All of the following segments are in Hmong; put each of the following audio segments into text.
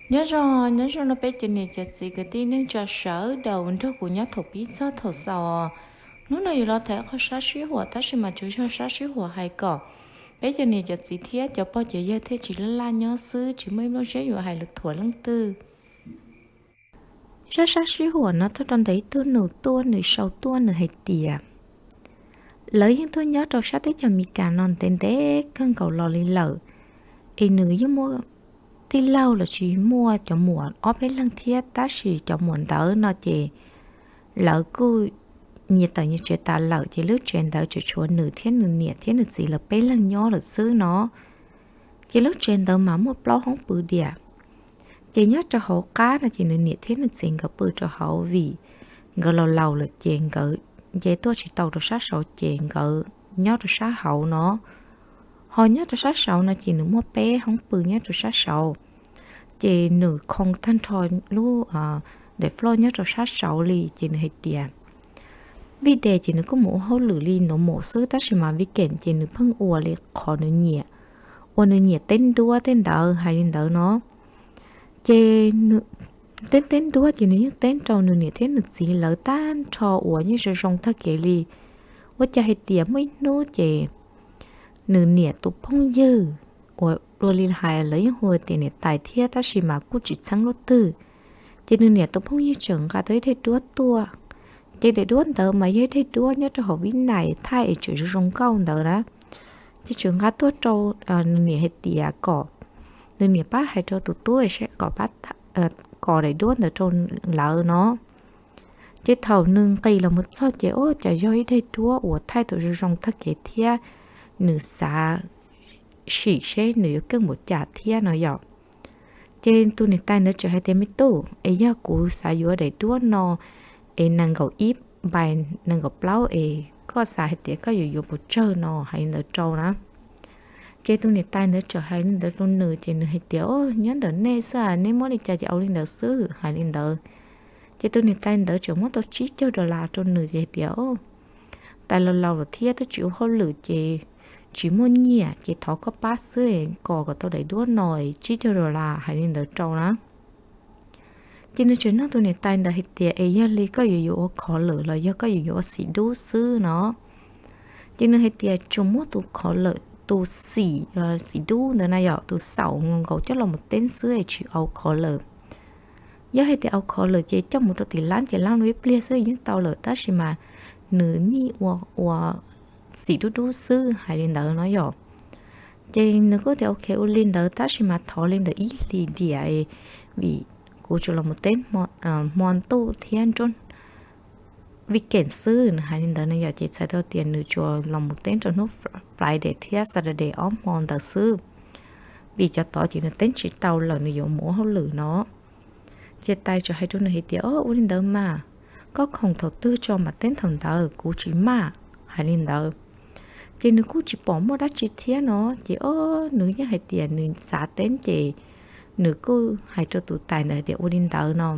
Nyob zoo, nyob zoo no peb cov niam cov txiv kwv tij neej tsa sawv daws nrog kuv nyob thaum pib txog thaum xaus. Hnub no yuav los tham qhov sab sib huam tab sis mas tsuas yog sab sib huam hais kom peb cov niam cov txiv thiab cov pog cov yawg thiaj tsis laj laj nyob xwb, tsis muaj ib lub siab yuav hais lus thuam leej twg. Zaj sab sib huam no tuaj rau ntawm ib tug nus tuaj, nws sau tuaj nws hais tias lawv yeej tuaj nyob rau sab teb chaws Amelikas no ntev ntev kawg nkaus los li lawm, es nws yeej muaj tij laug los sis muaj cov muam ob peb leeg thiab, tab sis cov muam ntawd no ces lawv kuj nyias tawm nyias tsev tas lawm, ces lub tsev ntawd tseem tshuav nws thiab nws niam thiab nws txiv lawv peb leeg nyob lawm xwb no. Ces lub tsev ntawd mas muaj plaub hoob pw diam. Ces nyob rau hauv qab no ces nws niam thiab nws txiv nkawd pw rau hauv vim nkawd laus laus lawm ces nkawd nce tuaj tsis tau rau sab saud ces nkawd nyob rau sab hauv no. Ho nyob rau sab saud no ces nws muaj peb hoob pw nyob rau sab saud. Ces nws khoo tag nrho lub daim floj nyob rau sab saud li ces nws hais tias vij des ces nws kuj mus ua hauj lwm li normal xwb, tab sis mas vij kem ces nws pheej ua li qhov nws nyiam, ua nws nyiam teb nruab tej ntawd hais li ntawd no. Ces nws teb teb nruab ces nws yeej teb rau nws niam thiab nws txiv lawv tag nrho uas yeej zoo zoo tag kev li. Ua cas hais tias muaj ib hnub ces nws niam tus phooj ywg uas dua li hais lawv yeej hu tias niam tais thiab tab sis mas kuj tsis txheeb lub twg, ces nws niam tus phooj ywg tseem nqa tau ib daim duab tuaj. Ces daim duab ntawd mas yog ib daim duab nyob rau hauv vib nais thaij es tseem zoo zoo nkauj ntawd na. Ces tseem nqa tuaj rau nws niam hais tias kom nws niam pab hais rau tus tub kom pab, kom daim duab ntawd rau lawv no. Ces thaum nws nqis los mus txog ces ua cas yog ib daim duab uas thaij tau zoo zoo tag kev thiab, nws xav sim seb nws yuav keej npaum cas thiab no yom. Ces tus niam tais ntawd txawm hais tias me tub, es yog kuv xav yuav daim duab no es nees nkaum ib npais nees nkaum plaub es koj xav hais tias koj yuav yuav puas tsawg no hais li ntawd rau na. Ces tus niam tais ntawd txawm hais li ntawd rau nws ces nws hais tias o, nyob ntawm nej xwb, neb muab li cas ces ua li ntawd xwb hais li ntawd. Ces tus niam tais ntawd txawm muab tau tsib caug dollar rau nws ces hais tias o, tais laus laus lawm thiab twb tsis ua hauj lwm ces tsis muaj nyiaj ces thov koj pab xwb, kom kom tau daim duab no tsib caug dollar hais li ntawd rau na. Ces nws txawm nug tus niam tais ntawd hais tias es yog li koj yuav yuav ua khov lawm los yog koj yuav yuav ua xim dub xwb no. Ces nws hais tias tsuas muab tus khov lawm, tus xim, xim dub ntawd na yom, tus xaum nkaus coj los mus teeb xwb es tsis au khov lawm. Yog hais tias au khov lawm ces coj mus rau tim lab ces lab ib pliag xwb yeej tau lawm, tab sis mas nws nij ua ua xim dub dub xwb hais li ntawd no yom. Ces nws kuj tias ok ua li ntawd tab sis mas thov li ntawd ib hlis diam, vim kuv tsuas los mus teeb hmo ntuj thiab nruab weekend xwb, nws hais li ntawd no yom. Ces txhais tau tias nws tsuas los mus teeb rau hnub Friday thiab Saturday ob hmo ntawd xwb, vim cov tod ces nws teeb tsis tau lawm nws yuav mus ua hauj lwm no. Ces tais txawm hais rau nws hais tias o, ua li ntawd mas koj khoom thaum twg tso mam teeb thaum ntawd, kuv tsis maj hais li ntawd. Ces nws kuj tsis pom muaj dab tsi thiab no. Ces o, nws yeej hais tias nws xav teeb ces nws kuj hais rau tus tais ntawd tias ua li ntawd no.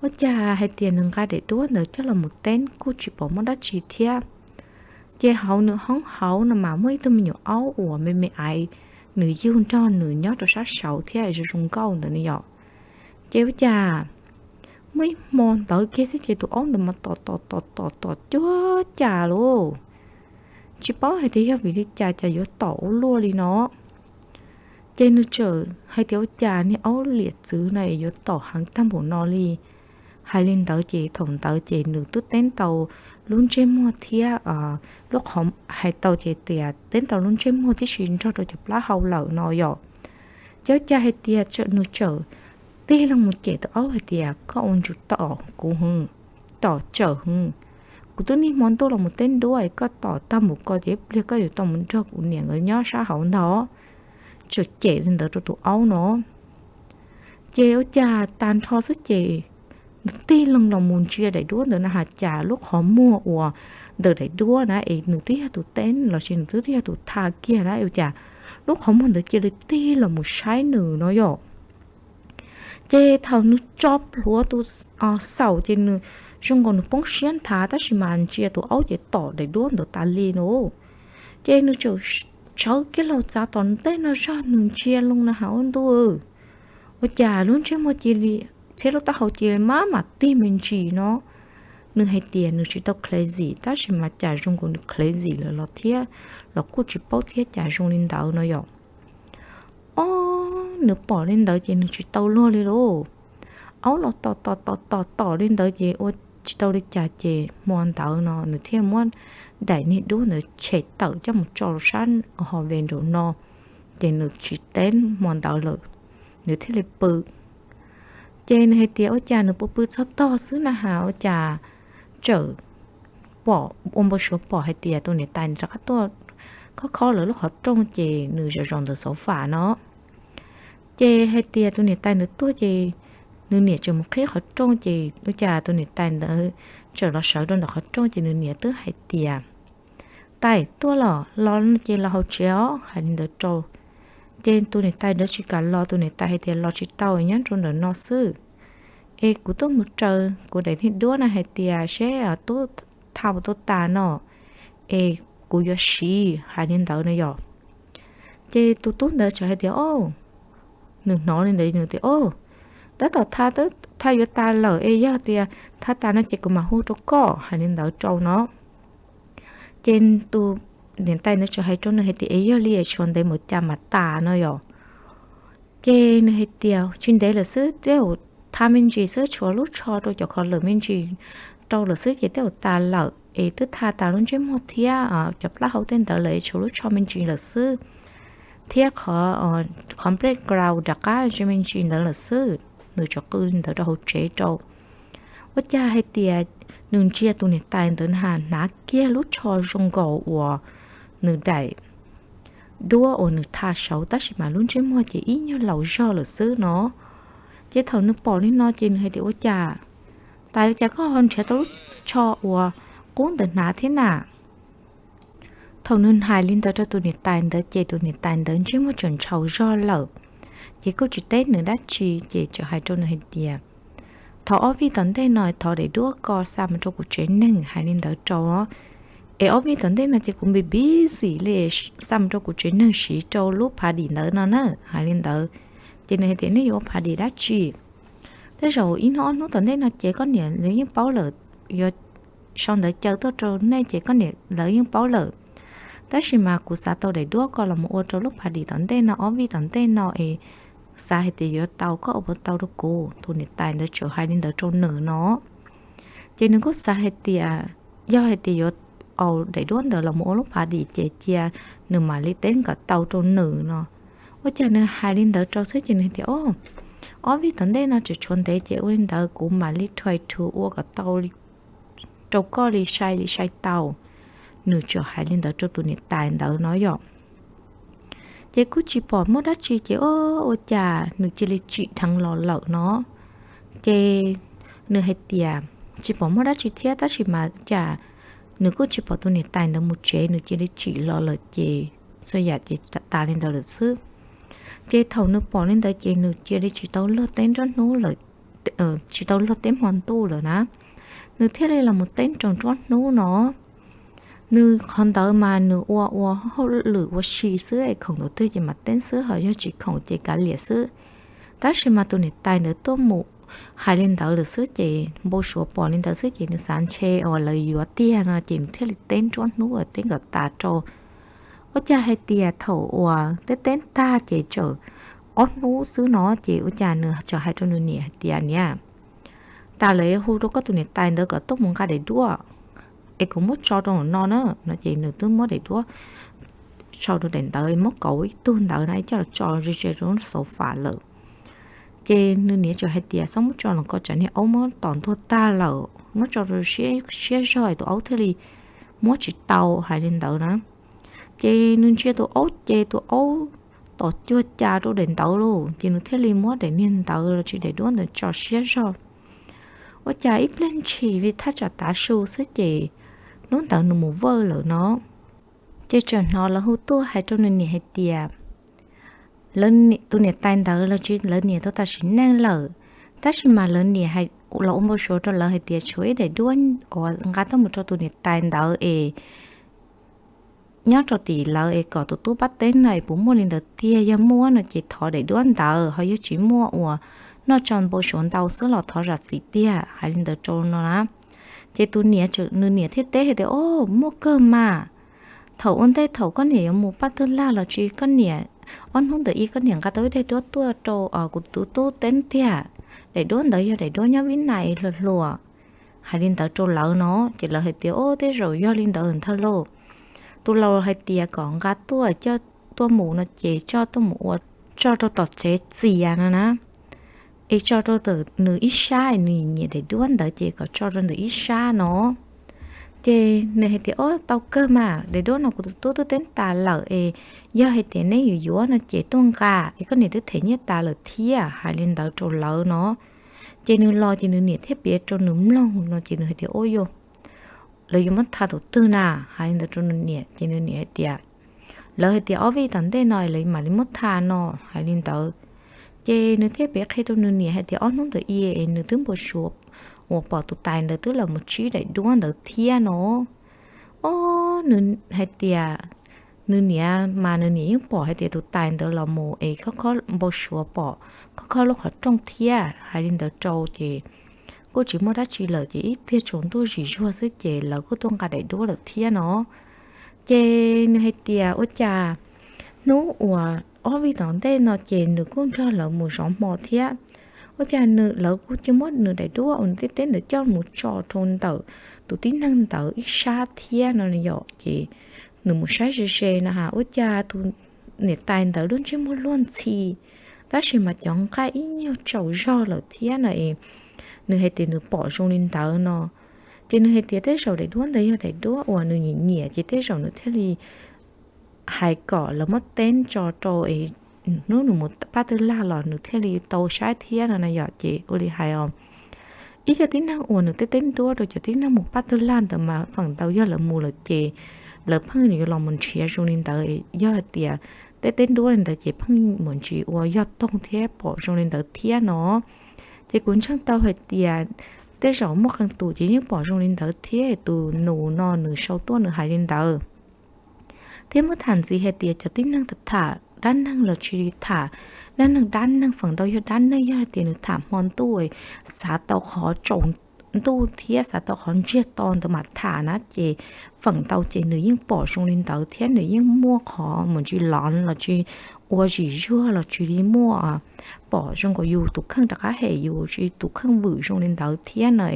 Ua cas hais tias nws nqa daim duab ntawd coj los mus teeb kuj tsis pom muaj dab tsi thiab. Ces hauv nws hoob hauv no mas muaj ib tug me nyuam aub uas me me aiv, nws yug nrog nws nyob rau sab saud thiab zoo zoo nkauj ntawd ne yom. Ces ua cas muaj ib hmo ntawd kiag xwb ces tus aub ntawd mas tom tom tom tom tom cuag cas lauj, tsis paub hais tias yog vim li cas cas yuav tom ua luaj li no. Ces nws txawm hais tias ua cas niag aub liam txwv no es yuav tom heev tag npaum no li. Hais li ntawd ces thaum ntawd ces nws twb teeb tau lub ntsej muag thiab lub qhov, hais tau ces tias teeb tau lub ntsej muag tib si nrog rau cov plab hau lawm no yom. Ces ua cas hais tias nws txawm tig loo mus cem tus aub hais tias koj ua ntsum tom kuv hwv, tom tsawm hwv. Kuv twb nij hmo ntuj los mus teeb duab es koj tom tag npaum ko ces ib pliag koj yuav tau mus nrog kuv niam nkawd nyob sab hauv ntag. Txawm cem li ntawd rau tus aub no. Ces ua cas tag nrho xwb ces nws tig loo los mus ntsia daim duab ntawd na has cas lub qhov muag uas ntawm daim duab na es nws twb yog tus teeb los sis nws twb yog tus tha kiag na ua cas lub qhov muag ntawd cia li tig los mus saib nws no yom. Ces thaum nws tso plhuav tus xaum ces nws zoo nkaus nws poob siab nthav tab sis mas ntsia tus aub ces tom daim duab ntawd tas li no. Ces nws txawm sawv kiag los txav tom ntej no zog nws ntsia loo na has ua ntuj, Ua cas lub ntsej muag cia li thiab lub taub hau cia li maj mam tig me ntsis no. Nws hais tias nws tsis tau crazy tab sis mas cas zoo nkaus nws crazy lawm los thiab, los kuj tsis paub thiab cas zoo li ntawd no yom. Ob, nws pom li ntawd ces nws tsis tau luag li lauj. Aub los tom tom tom tom tom li ntawd ces ua tsis tau li cas ces hmo ntawd no nws thiaj muab daim niag duab ntawd tshem tawm coj mus tso sab hauv ve nraum no, ces nws tsis teb hmo ntawd lawm, nws thiaj li pw. Ces nws hais tias ua cas nws pw pw txog tog xwb na has ua cas txawm pom, ua npau suav pom hais tias tus niam tais rov qab tuaj khob khob lawv lub qhov rooj ces nws zaum zaum ntawm xauv fam no. Ces hais tias tus niam tais ntawd tuaj ces nws niam tseem mus qhib qhov rooj ces ua cas tus niam tais ntawd txawm los sawv rau ntawm qhov rooj ces nws niam twb hais tias, Tais, tuaj los, los ces los hauv tsev os, hais li ntawd rau. Ces tus niam tais ntawd tsis kam los, tus niam tais hais tias los tsis tau, nyob rau ntawm no xwb. Es kuv tuaj mus raws kuv daim niag duab no hais tias seb tub tha puas tuaj tas no, es kuv yuav siv, hais li ntawd no yom. Ces tus tub ntawd txawm hais tias, O, nws hnov li ntawd nws tias, O, tab tom tha, tha yuav tas lawm es yog tias tha tas no ces kuv mam hu rau koj, hais li ntawd rau no. Ces tus niam tais ntawd txawm hais rau nws hais tias, Es yog li tshuav ntev npaum cas mam tas no yom. Ces nws hais tias, Tsis ntev lawm xwb, tej zaum tha me ntsis xwb, tshuav lub tsho rau cov kho lwm me ntsis rau lawm xwb ces tej zaum tas lawm, es twb tha tas lub ntsej muag thiab cov plaub hau tej ntawd lawm es tshuav lub tsho me ntsis lawm xwb, thiab qhov background rov qab me ntsis ntawd lawm xwb. Nws txawm qw li ntawd rau hauv tsev rau. Ua cas hais tias nws ntsia tus niam tais ntawd na hnav kiag lub tsho zoo nkaus uas nws daim duab uas nws tha saud tab sis mas lub ntsej muag ces ib nyuag laus zog lawm xwb no. Ces thaum nws pom li no ces nws hais tias, Ua cas, tais, ua cas koj ho nrhiav tau lub tsho uas qub ntawd hnav thiab na? Thaum nws hais li ntawd rau tus niam tais ntawd ces tus niam tais ntawd ntsej muag tseem ntshaus zog lawm, ces kuj tsis teb nws dab tsi ces txawm hais rau nws hais tias, Thov ob vij tom ntej no thov daim duab ko xa mus rau kuv tsev neeg, hais li ntawd rau. Es ob vij tom ntej no ces kuv busy busy li, xa mus rau kuv tsev neeg siv rau lub party ntawd no na, hais li ntawd. Ces nws hais tias, Nej yuav ua party dab tsi? Tej zaum ib hnub ob hnub tom ntej no ces koj niam lawv yeej paub lawm, yuav sau ntawv caw tuaj rau nej ces koj niam lawv yeej paub lawm. Tab sis mas kuv xav tau daim duab ko los mus ua rau lub party tom ntej no, ob vij tom ntej no es xav hais tias yuav tau, koj ua puas tau rau kuv? Tus niam tais ntawd txawm hais li ntawd rau nws no. Ces nws kuj xav hais tias yog hais tias yuav au daim duab ntawd los mus ua lub party ces cia nws mam li teb kom tau rau nws no. Ua cas nws hais li ntawd rau xwb ces nws hais tias, O, ob vij tom ntej no tseem tshuav ntev ces ua li ntawd kuv mam li try to ua kom tau rau koj li sai li sai tau. Nws txawm hais li ntawd rau tus niam tais ntawd no yom. Ces kuj tsis pom muaj dab tsi ces, O, ua cas nws cia li tsim dheev los lawm no. Ces nws hais tias tsis pom muaj dab tsi thiab tab sis mas cas nws kuj tsis pom tus niam tais ntawd mus tsev, nws cia li tsim los lawm ces txhua yam ces tas li ntawd lawm xwb. Ces thaum nws pom li ntawd ces nws cia li tsis tau luag teb nruab hnub lawm, tsis tau luag teb hmo ntuj lawm na. Nws thiaj li los mus teb rau nruab hnub no. Nws qhov ntawd mas nws ua ua hauj lwm ua si xwb es khoom thaum twg ces mam teb xwb, ho yog tsis khoom ces kav liam xwb. Tab sis mas tus niam tais ntawd tuaj mus hais li ntawd lawm xwb ces npau suav pom li ntawd xwb ces nws xav ntshe uas lawv yuav tiag no ces nws thiaj li teb nruab hnub uas teb kom tas rau. Ua cas hais tias thaum uas teb teb tag ces txawm ob hnub xwb no ces ua cas nws txawm hais rau nws niam hais tias, Niam, tas lawm, hu rau koj tus niam tais ntawd kom tuaj mus nqa daim duab es kuv muab tso rau no na no ces nws twb muab daim duab sau rau daim ntawd, muab kauv ib tug ntawd na coj los tso ze ze rau lub xauv fam lawm. Ces nws niam txawm hais tias, Txhob muab tso los ko tsam niag aub muab tom ntuag tag lawm, muab tso rau siab zog es tus aub thiaj li muab tsis tau, hais li ntawd na. Ces nws ntsia tus aub ces tus aub tom cuag cas rau daim ntawd lauj, ces nws thiaj li muab daim niag ntawd los sis daim duab ntawd tso siab zog. Ua cas ib pliag ntshis li thaj tsam tav su xwb ces hnub ntawd nws mus vawj lawm no. Ces txawm hnov lawv hu tuaj hais rau nws niam hais tias, lawv, tus niam tais ntawd los tsis, lawv niam tau tas sim neej lawm, tab sis mas lawv niam los ua npau suav rau lawv hais tias tshuav ib daim duab uas nqa tuaj mus rau tus niam tais ntawd es nyob rau tim lawv es kom tus tub pab teb no es puas muaj li ntawd tiag, yog muaj no ces thov daim duab ntawd, ho yog tsis muaj uas noj tso npau suav ntau xwb los thov zam txim tiag, hais li ntawd rau no na. Ces tus niam, nws niam thiaj teb hais tias, O, muaj kawg mas. Thaum ua ntej thaum koj niam yuav mus pab twg lag los tsis, koj niam, ob hnub ntawd ib koj niam nqa tau ib daim duab tuaj rau kuv tus tub teb tiag. Daim duab ntawd yog daim duab nyob Vib Nais hluas hluas. Hais li ntawd rau lawv no, ces lawv hais tias, O, tej zaum yog li ntawd ntag lauj. Tus laus hais tias kom nqa tuaj coj tuaj mus no ces coj tuaj mus ua, tso rau tom tsev txias no na, es tso rau ntawm nws ib sab, nws nyiam daim duab ntawd ces kom tso rau ntawm ib sab no. Ces nws hais tias, O, tau kawg mas, daim duab no kuv tus tub twb teb tas lawm es yog hais tias neb yuav yuav no ces tuaj nqa, es koj niam twb them nyiaj tas lawm thiab. Hais li ntawd rau lawv no. Ces nws los ces nws niam thiaj piav rau nws mloog no ces nws hais tias, O, yog lawv yuav muab tham tus twg na? Hais li ntawd rau nws niam ces nws niam hais tias, Lawv hais tias ob vij tom ntej no lawv mam li muab tham no. Hais li ntawd ces nws thiaj piav qhia rau nws niam hais tias ob hnub ntawd i es nws twb npau suav uas pom tus tais ntawd twb los mus tsib daim duab ntawd thiab no. O, nws hais tias nws niam mas nws niam yeej pom hais tias tus tais ntawd los mus es khob khob npau suav pom khob khob lub qhov rooj thiab. Hais li ntawd rau ces kuj tsis muaj dab tsi lawm ces ib pliag tsaus ntuj zim zuag xwb ces lawv kuj tuaj nqa daim duab lawm thiab no. Ces nws hais tias ua cas hnub uas ob vij tom ntej no ces nws kuj nrog lawv mus zov hmo thiab, ua cas nws, lawv kuj cia muab nws daim duab uas nws teb teb ntawd coj mus tso rau ntawm tus tib neeg ntawd ib sab thiab no yom. Ces nws mus saib ze ze no ha, ua cas tus niam tais ntawd lub ntsej muag luag ntxhi, tab sis mas cov nqaij ib nyuag tsaus zog lawm thiab no es nws hais tias nws pom zoo li ntawd no. Ces nws hais tias tej zaum daim duab ntawd yog daim duab uas nws nyiam nyiam ces tej zaum nws thiaj li hais kom lawv muab teb tso rau es hnub nws mus pab twg lag los nws thiaj li tau saib thiab no na yom. Ces ua li hais os, ib co tib neeg uas nws teb teb duab rau cov tib neeg mus pab twg lag ntawd mas feem ntau yog lawv mus lawm ces lawv pheej yuav los mus nrhiav zoo li ntawd. Yog hais tias teb teb duab li ntawd ces pheej mus ntsis ua yog toog thiab pom zoo li ntawd thiab no. Ces kuv ntseeg tau hais tias tej zaum muaj qee tus ces yeej pom zoo li ntawd thiab, tus nus no nws sau tuaj nws hais li ntawd. Thiab muab tham ntxiv hais tias cov tib neeg tham dab neeg los sis tham dab neeg, dab neeg feem ntau yog dab neeg, yog hais tias nws tham hmo ntuj xav tau qhov tsaus ntuj thiab xav tau qhov ntsiag to ntawd mas tham na ces feem ntau ces nws yeej pom zoo li ntawd thiab nws yeej muaj qhov mus ntsis lov los sis ua zim zuag los sis li muaj pom zoo nkaus yus tus kheej rov qab hem yus sis tus kheej vwm zoo li ntawd thiab no.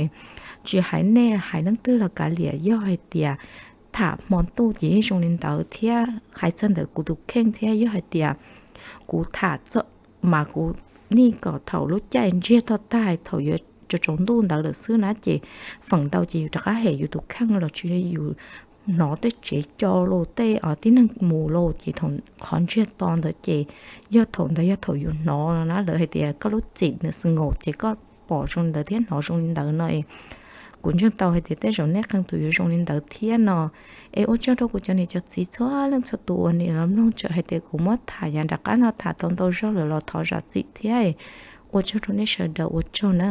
Tsis hais nej hais leej twg los kav liam, yog hais tias tham hmo ntuj ces yeej zoo li ntawd thiab. Hais txog ntawm kuv tus kheej thiab, yog hais tias kuv tham mas kuv nim kom thaum lub caij ntsiag to tag thaum yuav tsaus ntuj ntawd lawm xwb na ces feem ntau ces yus rov qab hem yus tus kheej los sis yus hnov tej tsev co los tej tib neeg mus los ces thaum qhov ntsiag to ntawd ces yog thaum ntawd yog thaum yus hnov no na. Lawv hais tias koj lub txim nws sngoos ces koj pom zoo li ntawd thiab hnov zoo li ntawd no. Kuv ntseeg tau hais tias tej zaum nej qee tus yuav zoo li ntawd thiab no. Es ua tsaug rau kuv cov niam cov txiv txhua leej txhua tus uas nim los mloog, txawm hais tias kuv muab tham yav nram qab no tham tau ntau zog lawm los thov zam txim thiab. Ua tsaug rau nej sawv daws, ua tsaug na.